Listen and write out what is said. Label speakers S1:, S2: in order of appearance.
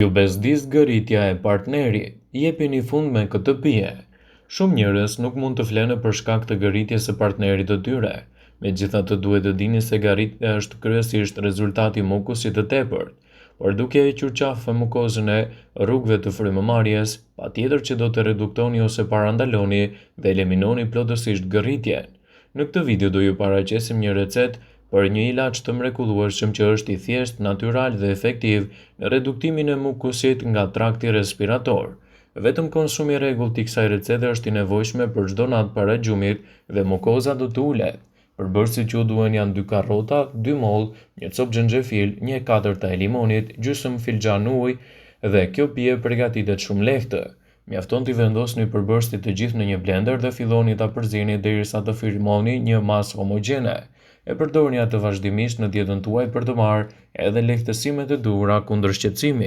S1: Ju bezdis gërritja e partnerit, jepini fund me këtë pije. Shumë njerëz nuk mund të flenë për shkak të gërritjes së partnerit të tyre. Megjithatë duhet të dini se gërritja është kryesisht rezultat i mukusit të tepërt. Por duke hequr qafe mukozën e rrugëve të frymëmarrjes, patjetër që do të reduktoni ose parandaloni dhe eliminoni plotësisht gërritjen. Në këtë video do ju paraqesim një recetë për një ilaç të mrekullueshëm që është i thjeshtë, natyral dhe efektiv në reduktimin e mukusit nga trakti respirator. Vetëm konsumi i rregullt i kësaj recete është i nevojshme për çdo natë para gjumit dhe mukoza do të ulet. Përbërësit që ju duhen janë 2 karrota, 2 mollë, një copë xhenxhefil, 1/4 e limonit, gjysmë filxhan ujë dhe kjo pije përgatitet shumë lehtë. Mjafton t'i vendosni përbërësit të gjithë në një blender dhe filloni ta përzieni derisa të formoni një masë homogjene. E përdorni atë vazhdimisht në dietën tuaj për të marrë edhe lehtësimet e duhura kundër shqetësimit.